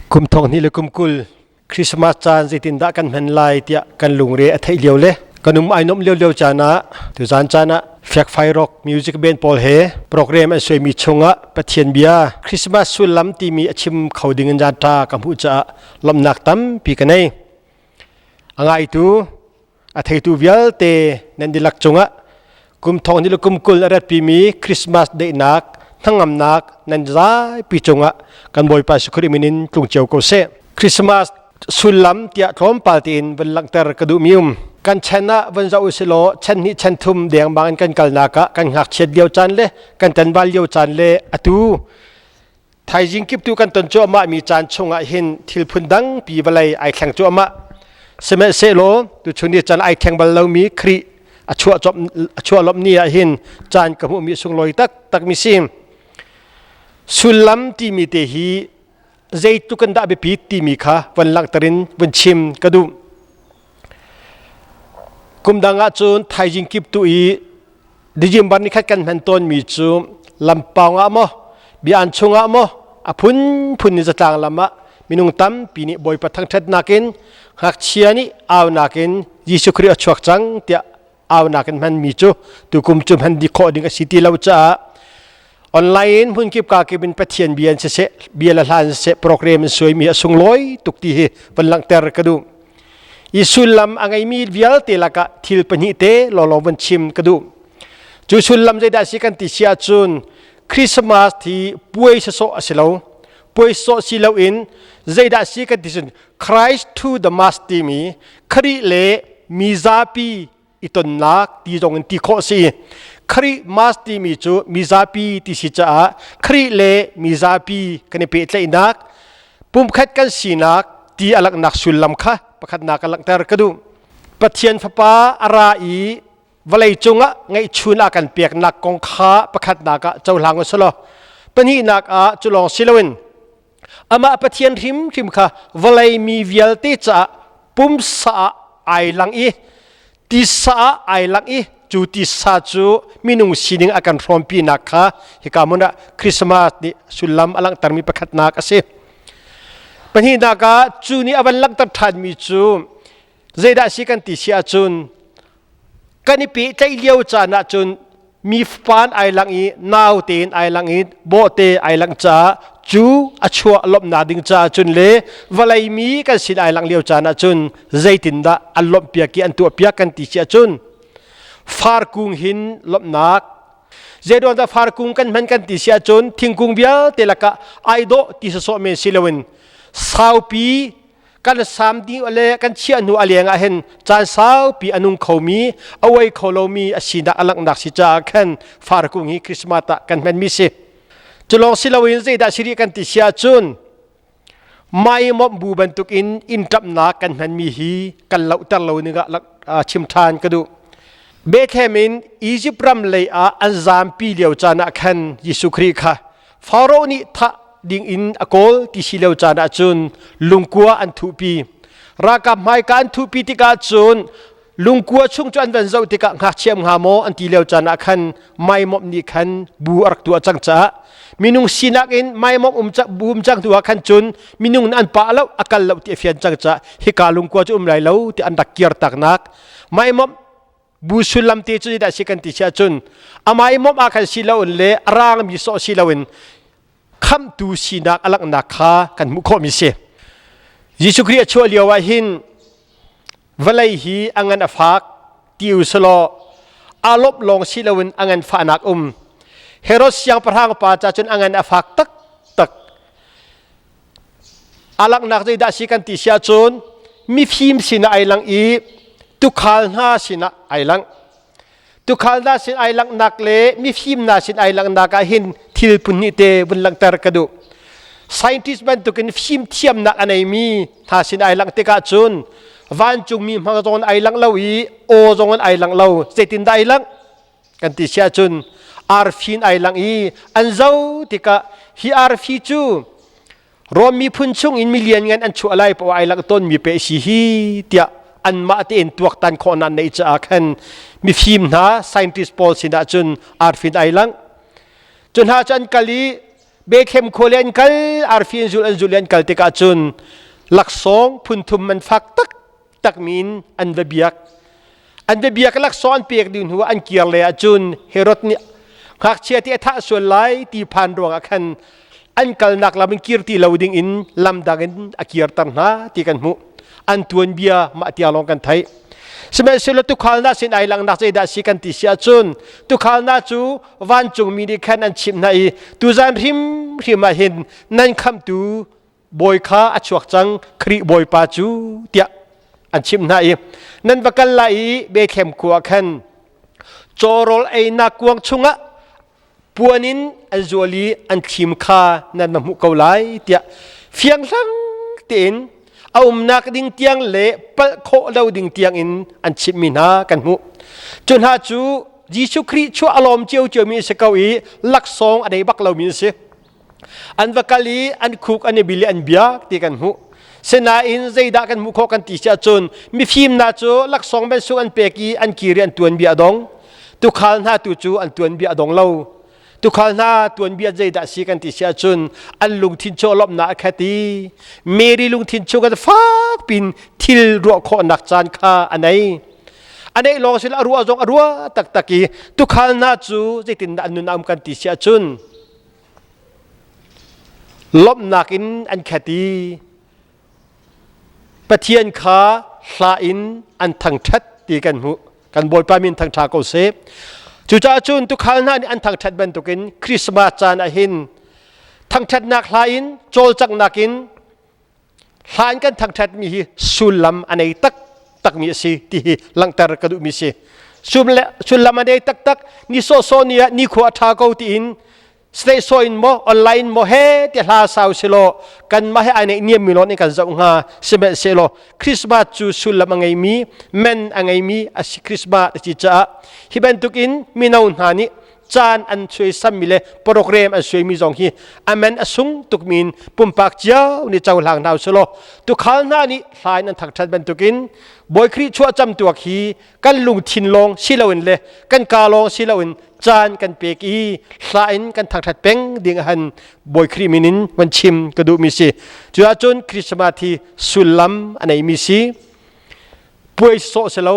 Kum thong hnih le kum 20 Christmas caan zeitindah kan hman lai tiah kan lungre a theih lio le kan um ai nuamh lio caan ah tuzaan caan ah Fiakfai Rock Music Band pawl he program an suaimi chungah Pathian bia Christmas sullam timi a chim kho ding in zaan ṭha ka hmuh caah lawmhnak tampi ka nei. A ngaitu a theitu vialte nan dihlak cungah kum thong ni le kum 20 a ratpimi Christmas daihnak hnangamnak nan zaipi cungah kan Bawipa Jesuh Khrih min in tlung cio ko seh. Christmas sullam tiah tlawmpal tein van langhter ka duhmi um. Kan chan ah van zoh usilaw chan hnih chan thum dengmang in kan kalnak ah kan ngakchiat lio caan le kan tanval lio caan le atu Thaizing kiptu kan ton cuahmah mi caan chungah hin thil phun dang pi vawlei ai thleng cuahmah. Sihmanhsehlaw tuchun ni caan ai thleng bal lomi Khrih a chuah a chuah lawmh ni ah hin caan ka hmuhmi sunglawi taktak mi si. Sullam timi te hi zeitluk in dah biapi timi kha van langhter in vun chim ka duh. Kum dang ah cun thaizing kiptu i December ni khat kan hman tawnmi cu lampawng ah maw bia-an chungah maw a phunphun ni zatlang lam ah minung tampi nih Bawipa thangṭhatnak in ngakchia nih aunak in Jesuh Khrih a chuak cang tiah aunak in hmanmi cu tukum cu hman dih khawh ding a si ti lo caah online in hmunkip ka kip in Pathian bia in siseh bia le hla in siseh program in suaimi a sunglawi tuk ti hi van langhter ka duh. I sullam a ngeimi vialte lakah thil pahnih te lawlaw van chim ka duh. Cu sullam zeidah si kan ti si ahcun Christmas hi puai sawsawh a si lo. Puai sawh si loin zeidah si kan ti cun Christ to the Mass timi Khrih le mi zapi i tonnak ti zong in ti khawh si. Khrih Mass timi cu mi zapi ti si caah Khrih le mi zapi kan i pehtlaihnak pumkhat kan sinak ti a langhnak sullam kha pakhatnak a langhter ka duh. Pathian Fapa a ra i vawlei cungah ngeihchun a kan peknak kong kha pakhatnak ah cohlang u selaw pahnihnak ah cu lawng si loin amah Pathian hrimhrim kha vawlei mi vialte caah pumsa ah ai lang i tisa ah ai lang i cu tisa cu minung sining a kan hrawmpinak kha hika hmun ah Christmas nih sullam a langhtermi pakhatnak a si. Pahnihnak ah cu nih a van langhter ṭhanmi cu zeidah si kan ti si ahcun kan i pehtlaih lio caan ahcun mi faan ai lang i nau tein ai lang i bawhte ai lang caah cu a chuah lawmhnak ding caah cun le vawlei mi kan sin ai lang lio caan ahcun zeitindah an lawmhpiak i an tuahpiak kan ti si ahcun farkung hin lawmhnak zeiruang dah farkung kan hman kan ti si ahcun thingkung vialte lakah ai dawh ti sawsawh men si loin saupi kan sam ding le kan chiah hnu a leng ah hin caan saupi a nung khomi a uai kho lomi a sinak a langhnak si caah khan farkung hi Christmas ah kan hmanmi si culong si loin zeidah si rih kan ti si ahcun mai mop bu bantuk in inn ṭamhnak kan hmanmi hi kan lohter lo ning ah chim ṭhan ka duh Bethlehem in Egypt ram lei ah an zampi lio caan ah khan Jesuh Khrih kha Faro nih thah ding in a kawl ti si lio caan ah cun lungkua an thuhpi. Ralkap hmaika an thuhpi tikah cun lungkua chung cu an van zoh tikah ngakchia hnga maw an ti lio caan ah khan maimawm nih khan bu a rak tuah cang caah minung sinak in maimawm um bu um cang hnu ah khan cun minung an pah lo a kal lo ti a fian cang caah hika lungkua cu um lai lo ti an rak kir taknak maimawm bu sullam te cu dah si kan ti si ahcun amai mom ah khan si loin le a rangmi sawh si loin khamhtu sinak a langhnak kha kan hmuh khawhmi si. Jesuh Khrih a chuah lio ah hin vawlei hi a ngan a fak ti u selaw aa lawmh lawng si loin a ngan fahnak um. Herod siangpahrang pa ca cun a ngan a fak taktak. A langhnak zeidah si kan ti si ahcun mifim sinah ai lang i tukhal hna sinah ai lang. Tukhal hna sin ai langhnak le mifim hna sin ai langhnak ah hin thil phun hnih te vun langhter ka duh. Scientist bantukin fimthiamnak a neimi hna sin ai langh tikah cun vancungmi hmang zong in ai langh lo i aw zong in ai langh lo. Zeitindah ai langh? Kan ti si ahcun arfi in ai lang i an zo tikah hi arfi cu Rom miphun chung in milian ngan an chuah lai poah ai lang tawnmi pe si hi tiah anmah tein tuaktan khawhnak neih caah khan mifim hna scientist pawl sinah cun arfin ai lang. Cu hna cu an kal i. Bethlehem khua le an kal, arfi an zul an zul i an kal tikah cun laksawng phunthum man fak taktak mi in an va biak. An va biak laksawng an pek dih hnu ah an kir le ahcun Herod nih ngakchia ti a thah sual lai ti phan ruangah khan an kalnak lam in kir ti lo ding in lam dang in a kirter hna ti kan hmuh. An tuanbia mah tiang lawng kan theih. Sihmanhsehlaw tuukhal hna sin ai langhnak zeidah a si kan ti si ahcun tuukhal hna cu vancungmi nih khan an chimh hna i tuzan hrimhrim ah hin nan khamhtu bawi kha a chuak cang Khrih Bawipa cu tiah an chimh hna i nan va kal lai i Bethlehem khua khan cawrawl einak kuang chungah puan in an zual i an thlim kha nan va hmuh ko lai tiah fianghlang tein a umnak ding tiang le palh khawh lo ding tiang in an chimhmi hna kan hmuh. Cu hna cu Jesuh Khrih chuah a lawm ciocio mi a si ko i laksawng a nei bak lomi a si. An va kal i an khuk an i bil i an biak ti kan hmuh. Sinain zeidah kan hmuh khawh kan ti si ahcun mifim hna cu laksawng bensung an pek i an kir i an tuanbia a dong. Tukhal hna tu cu an tuanbia a dong lo. Tukhal hna tuanbia zeidah si kan ti si ahcun an lungthin cu lawmhnak a khat i Mary lungthin cu kan fak pin thil ruah khawhnak caan kha a nei. A neih lawng sila a ruah zong a ruah taktak i tukhal hna cu zeitindah an nun a um kan ti si ahcun lawmhnak in an khat i Pathian kha hla in an thangṭhat ti kan hmuh. Kan Bawipa min thangṭha ko seh. Cucaah cun tukhal hna nih an thangṭhat bantukin Christmas caan ah hin thangṭhatnak hla in cawlcanghnak in hla in kan thangṭhatmi hi sullam a nei taktakmi a si ti hi langhter ka duhmi si. Sullam a nei taktak ni sawhsawh ni ah nikhua a ṭha ko tiin state so in maw online maw he ti hla sau silo kan mah he ai nei niam mi lon in kan zoh hnga sihmanhsehlaw Christmas cu sullam a ngeimi men a ngeimi a si Christmas a si caah hi bantuk in mino hna nih caan an suaisammi le program an suaimi zong hi amen a sung tukmi in pumpak cio nih cohlang hna usulaw tukhal hna nih hla in an thangṭhat bantukin Bawi Khrih chuah cam tuak hi kan lungthin lawng si loin le kan kaa lawng si loin caan kan pek i hla in kan thangṭhat peng ding han Bawi Khrih min in van chim ka duhmi si. Cu ahcun Christmas hi sullam a neimi si. Puai sawh si lo,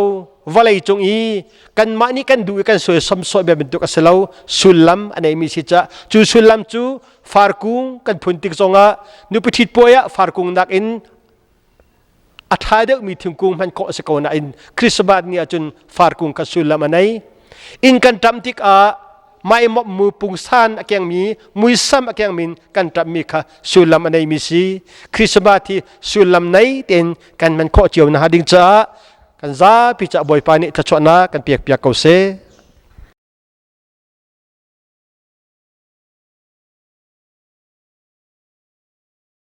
vawlei cung i kanmah nih kan duh i kan suai som sawh bia bantuk a si lo, sullam a neimi si caah cu sullam cu farkung kan phun tik zongah nupi ṭhit puai ah farkung nakin a ṭha deuhmi thingkung hman khawh a si ko nain Christmas ni ahcun farkung kha sullam a nei. Inn kan ṭam tikah maimawp mu pungsan a kengmi muisam a kengmi kan ṭammi kha sullam a neimi si. Christmas hi sullam nei tein kan hman khawh cio na ding caah kan zapi caah Bawipa nih thluachuahnak kan pek piak ko seh.